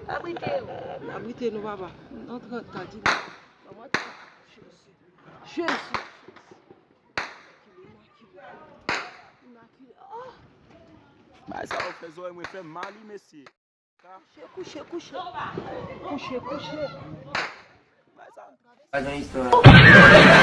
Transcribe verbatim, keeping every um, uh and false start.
Abrite yo. Abrite nou, papa. Nan trant ka, di nou. Jezi. Jezi. Imakile, imakile. Oh! Bagay sa yo fè zòrèy mwen fè mal, wi, mesye. Kouche, kouche, kouche. Kouche, kouche. Bagay sa.